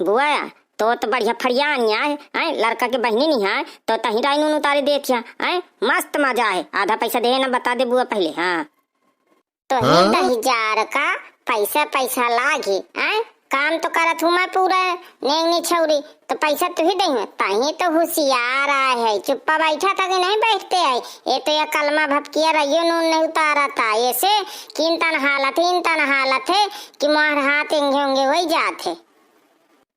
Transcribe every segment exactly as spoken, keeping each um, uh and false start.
बुआ, तो, तो बढ़िया फरियानिया है, हैं? लड़का के बहिनी नहीं है, तो तही राई नून उतारे देत हिया, हैं? मस्त मजा है, आधा पैसा दे ना, बता दे बुआ पहले, हाँ। तो ही हाँ? दहिजार का पैसा, पैसा लागी, हैं? काम तो करत हूँ मैं पूरा, नेंगनी छौरी, तो पैसा तू ही दही, तही तो हुसियार आए है, चुप्पा बैठा था कि नहीं बैठते है, ये तो ये कलमा भपकिया रहियो नून नहीं उतारा था, ऐसे किन तन हालत है, इन तन हालत है कि मोहर हाथ एंगे ओंगे होई जात है।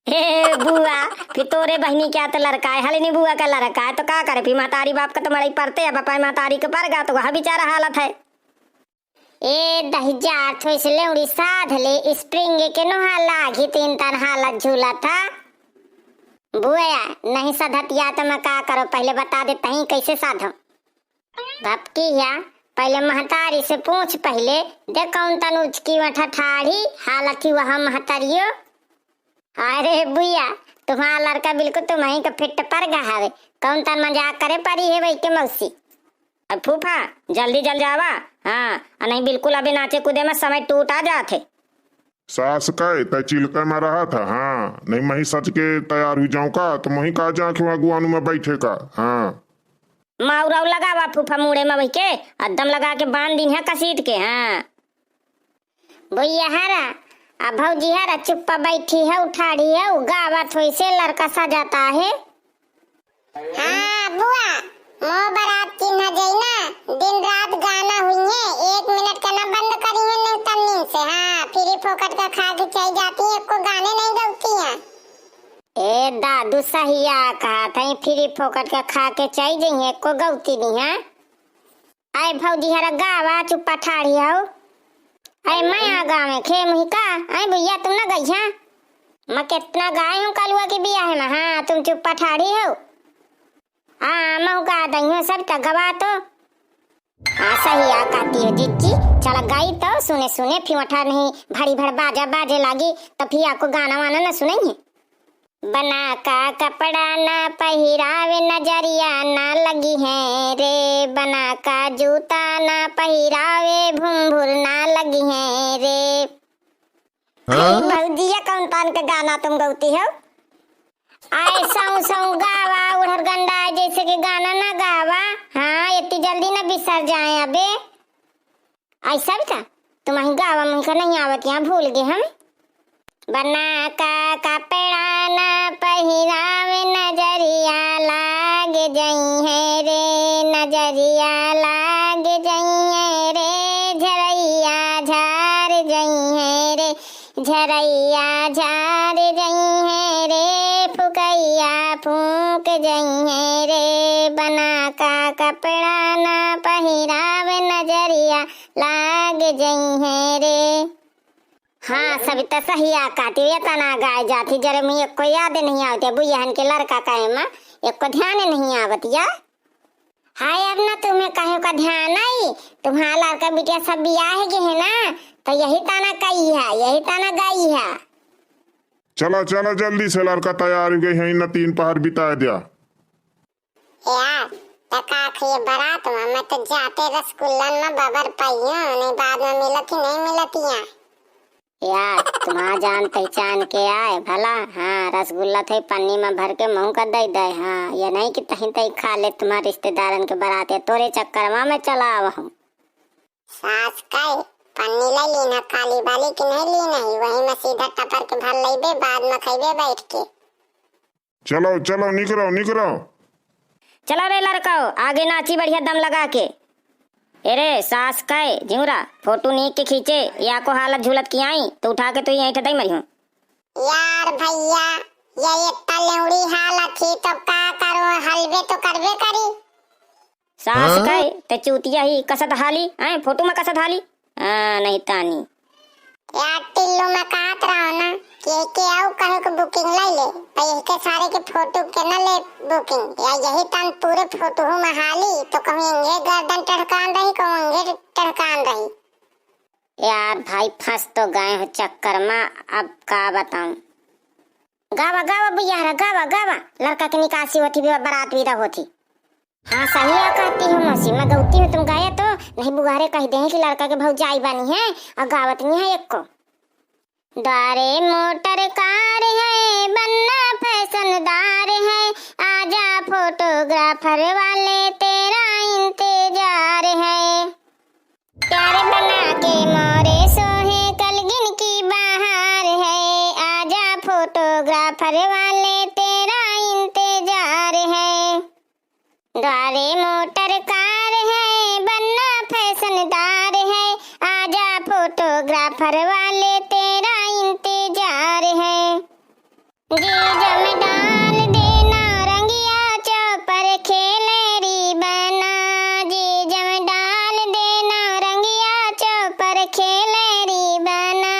हे बुआ, फिर तोरे बहिनी क्या तो लड़का है, हलिनी बुआ का लड़का है, तो का करे, फिर महतारी बाप का तो मड़ई परते है, बापा महतारी के पर गा, तो वह बेचारा हालत है। ए दहिजार, थोइस लेउड़ी साध ले, spring के नोहा लागी तीन तन हालत झूला था। बुआ, नहीं सधतिया तो मैं का करो, पहले बता दे तही कैसे साधो। भपकी या, पहले महतारी से पूछ पहले, दे कौन तन उचकी वठा ठाढ़ी, हालत ही वहाँ महतारियो। अरे बुआ, तुम्हारा लड़का बिल्कुल तुम्हीं का फिट पर गहावे, कौन तन मजाक करे परी है वही के मौसी। अब फूफा, जल्दी जल जावा। हाँ, आ नहीं बिल्कुल अबे नाचे कूदे में समय टूटा जात है। सास कहे, तै चिलके में रहा था, हाँ, नहीं मही सज के तैयार हुई जाऊँ का, तो मही का जा के वहाँ गुआनू में बैठे का, हाँ। माउराउ लगावा फूफा मूड़े में वही के, अद्दम लगा के बांध दीन है कसीट के, हाँ। भैया हरा, आ भौजी हरा चुप्पा बैठी है, उठाड़ी है, उ गावत होई से लड़का सजाता है। हाँ बुआ, मोह बरात चिन्हा जइना, दिन रात गाना हुई है, एक मिनट का ना बंद करी है नहीं तन्नी से। हाँ, फ्री फोकट का खा के चली जाती है, एको गाने नहीं गौती है। ए दादू सहिया कहा था, फ्री फोकट का खा के चली जइहे, एको गौती नहीं है। आए भौजी हरा गावा चुप्पा ठाढ़ी हो। आए मैं आ गावे खे मुही का, आए भैया तुम ना गई है। मैं कितना गाए हूँ कलुआ के बियाह में, हाँ तुम चुप्पा ठाढ़ी हो। हाँ, महू गा दई हूँ, सब त गवा तो। हाँ, सही आ कहती हो जिज्जी, चला गई तो सुने सुने, फिर वठा नहीं भड़ी भड़ बाजा बाजे लागी, तो फिर आपको गाना वाना ना सुनाइए। बना का कपड़ा ना पहिरावे, नजरिया ना लगी है रे, बना का जूता ना पहिरावे, भुमभुर ना लगी है रे। हाँ? भौजिया कौन पान के गाना तुम गौती हो? आए सौ सौ गावा, उड़र गंडा, जैसे कि गाना ना गावा। हाँ, इतनी जल्दी ना बिसर जाए अबे। ऐसा भी था? तुम्हारी गावा मुझे नहीं आवत, यहाँ भूल गए हम। बना का कपड़ा ना पहिरावे, नजरिया लाग जइहे रे, नजरिया लाग जइहे रे, झरैया झार जइहे रे, झरैया झार जइहे रे, फुकैया फूक जइहे रे, बना का कपड़ा ना पहिरावे, नजरिया लाग जइहे रे। हाँ, सविता सही आ कहती, ये तना गाए जाती, जरे मुझे एको याद नहीं आवत, बुइयहन के लड़का कहे में एको ध्यान नहीं आवत या। हाय, अब ना तुम्हें कहे का ध्यान आई, तुम्हारा लड़का बिटिया सब बियाह गए है ना, तो यही ताना कही है, यही ताना गाई है। चला, चला, जल्दी से लड़का तैयार हो गए हैं, इन्ना तीन पहर बिता दिया। यार, त का खइए बारात में, मैं तो जाते रसगुल्लन में बबर पाइयो, नहीं बाद में मिलत ही नहीं मिलत यहाँ। यार, तुम्हारा जान पहचान के आए भला, हाँ, रसगुल्ला थे पन्नी में भर के मुँह का दे दे, हाँ, ये नहीं कि तहीं तहीं खा ले, तुम्हारे रिश्तेदारन के बारात है, तोरे चक्कर में मैं चला आवा हूँ। सास कहे, पन्नी ले ली ना, काली वाली की नहीं ली नहीं, वही में सीधा टपर के भर लेबे, बाद में खइबे बैठ के। चलो, चलो, निकरो, निकरो। चलो रे लड़कौ, आगे नाची बढ़िया दम लगा के। ए रे, सास कहे, झिउरा, फोटो नीक के खींचे, या को हालत झूलत की आई, तो उठा के तू यहीं ठतई मरिहूँ। यार भैया, ये इतना लेउड़ी हालत ही तो का करूँ, हलबे तो करबे करी। सास हाँ? कहे, ते चूतिया ही कसत हाली, हैं, फोटो में कसत हाली? हाँ, नहीं तानी। यार टिल्लू, मैं कहत रहो ना कि एके आऊ कहे के booking ले ले, पर एके सारे के फोटो के ना ले booking, या यही तन पूरे फोटो में हाली, तो कहूँ इंगे गर्दन टढ़कान रही, कहूँ इंगे टढ़कान रही। यार भाई, फंस तो गए हो चक्कर में, अब का बताऊं। गावा, गावा बुइयहरा, गावा, गावा, लड़का के निकासी होती, बरात विदा होती। हाँ, सही है कहती हो मौसी, मैं गौती हूँ, तुम गाया तो नहीं, बुआरे कह दे कि लड़का के भौजाई बनी है और गावत नहीं है एक को। द्वारे मोटर कार है, फर वाले तेरा इंतजार है। प्यार बना के मोरे सोहे कलगिन की बहार है। आजा फोटोग्राफर वाले तेरा इंतजार है। द्वारे मोटर कार है, बनना फैशनदार है। आजा फोटोग्राफर वाले तेरा इंतजार है। जी जम डाल देना रंगिया चौपर खेले री बना। जी जम डाल देना रंगिया चौपर खेले री बना।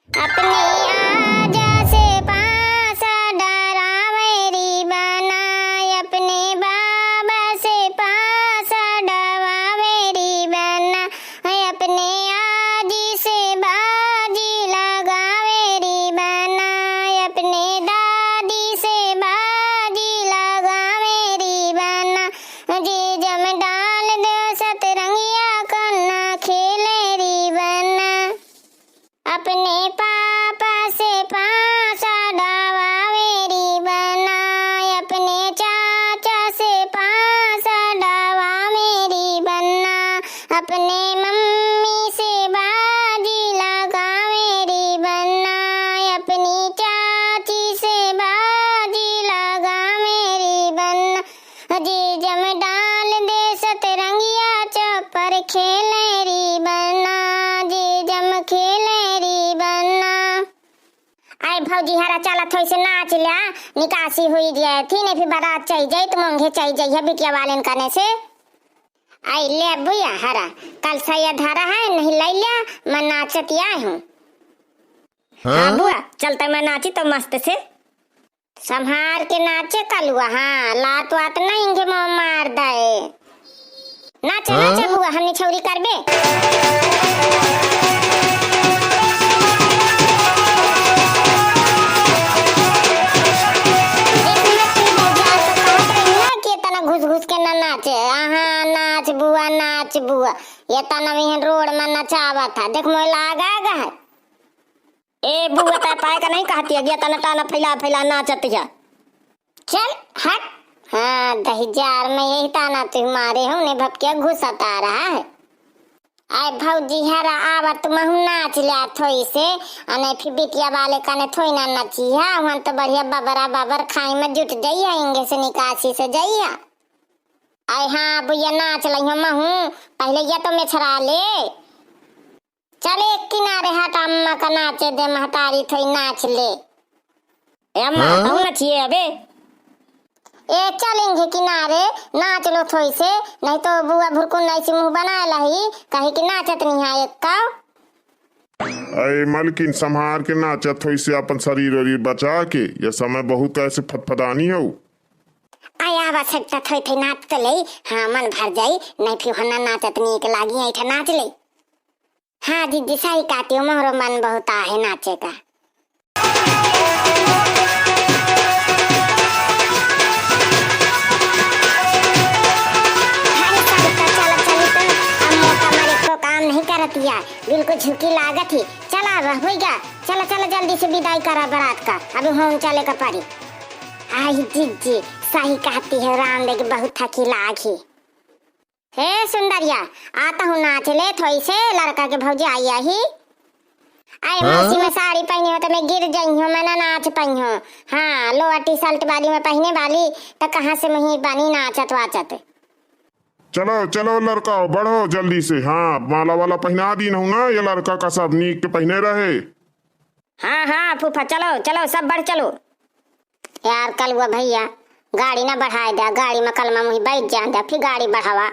अपने आजा से पासा डरावे री बना, अपने बाबा से पासा डरावे री बना, अपने आजी से बाजी लगावे री बना, अपने दादी से बाजी लगावे री बना, जे जम डाल दे सतरंगिया कन्ना खेले री बना। अपने पापा से पासा डवावे री बना, अपने चाचा से पासा डवावे री बना, अपने मम्मी से बाजी लगावे री बना, अपनी चाची से बाजी लगावे री बना। जी जम डाल दे सतरंगिया चौपर खेले री बना, जी जम खेले री बना। आए भौजी हरा चलत होई से नाच ल्या, निकासी हुई जाए थी, नहीं फिर बारात चढ़ जाई तो मोंघे चढ़ जाई है बिटिया वालेन कने से। आई ले बुआ हरा, कल सैया धरा है, नहीं लै ल्या, मैं नाचत आए हूँ। हाँ? हाँ बुआ, चलते मैं नाची तो मस्त से। संभार के नाचे कलुआ, हाँ, लात वात नहीं इंगे मुँह मार दे। नाचे, हाँ? नाचे बुआ, हमनी छौरी करबे। देखना तू भौजाई तो कहत रही ना कि इतना घुस घुस के ना नाचे। हाँ, नाच बुआ, नाच बुआ। ये तना भी रोड में नचावा था। देख मोय लागा गा है। ए बुआ, तै पाए का नहीं कहती है, तना टाना फैला फैला नाचत है। चल हट। हाँ, दहिजार में यही ताना तू मारे हो, ने भपकिया घुसता रहा है। आए भौजी हरा आवा, तुमहू नाच ल्या थोई से, अने फिर बिटिया वाले कने थोई ना नचिहा, वहाँ तो बढ़िया बबरा बबर खाई में जुट जइहा, इंगे से निकासी से जइहा। आए हाँ बुआ, नाच लइहो महू, पहले ये तो मेछरा ले। चल एक किनारे हट, अम्मा का नाचे दे, महतारी थोई नाच ले। ए अम्मा, हाँ? कहूँ नाचिए अबे। ए चल इंगे किनारे, नाच लो थोई से, नहीं तो बुआ भुरकुन ऐसी मुँह बनाए लही, कही कि नाचत नहीं है एक का। अरे मलकिन, संभार के नाचत होई से अपन शरीर वरीर बचा के, यह समय बहुत ऐसे फदफदानी हो। आय आवश्यकता थोई थे नाच तो ले, हाँ मन भर जाई, नहीं फिर हन्ना नाचत नीक लागी, ऐठा नाच ले। हाँ जिज्जी, सही कहती हो, मोहरो मन बहुत आहे नाचे का। अरे सरिता, चला चली तो, अब मोटा मारे को काम नहीं करत या, बिल्कुल झुकी लागत ही। चला अब होई गा, चला चला जल्दी से विदाई करा बारात का, अभी होम चले का पड़ी। आई जिज्जी, सही कहती है, राम देख बहुत थकी लाग ही। हे सुंदरिया, आता हूँ नाच ले थोई से, लड़का के भौजी आई आही। आए हाँ? मौसी में साड़ी पहनी हो तो मैं गिर जाई हूँ, मैं ना नाच पाई हूँ। हाँ, लोअर टी शर्ट वाली में पहने वाली, तो कहाँ से मुही बनी नाचत वाचत। चलो चलो लड़का, बढ़ो जल्दी से। हाँ, माला वाला पहना दी हूँ ना, ये लड़का का सब नीक के पहने रहे। हाँ हाँ फूफा, चलो चलो, सब बढ़ चलो। यार कलुआ भैया, गाड़ी ना बढ़ाए द्या, गाड़ी में कलमा मुही बैठ जान द्या, फिर गाड़ी बढ़ावा।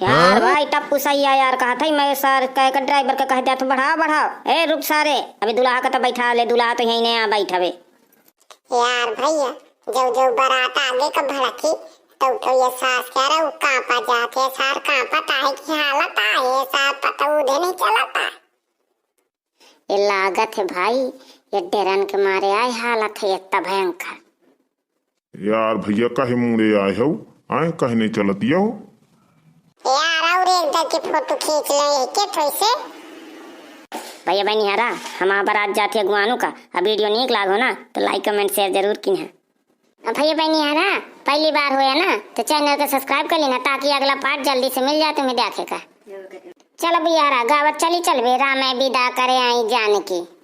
यार हाँ? भाई टप्पू सही है यार, कहा था मैं सर कह के ड्राइवर के कह द्या तो बढ़ाओ बढ़ाओ। ए रुक सारे, अभी दुल्हा का तो बैठा ले, दुल्हा तो यहीं नया बैठ हवे। यार भैया, जब जब बारात आगे का भड़की, तो तो ये सास कह रहे वो कांपा जाते सार, कांपा ताहे की हालत आए सार, पता उधे नहीं चलता। ये लागत है भाई, ये डेरन के मारे आए हालत है इतना भयंकर। यार भैया, काहे मुड़े आए हो? आए, काहे नहीं चलत हो? यार, और एक दर के फोटो खींच ले, के थोई से। भैया बहनी हरा, हमार बारात जात है अगुआनू का। अब वीडियो नीक लागो ना, तो like, comment, share जरूर कीन्हा। भैया बहनी यारा, पहली बार होया ना, तो channel के subscribe कर लेना, ताकि अगला part जल्दी से मिल जाए तुम्हें देखे का। चल अब यारा, गावत चली चलबे, राम बिदा करे आई जानकी।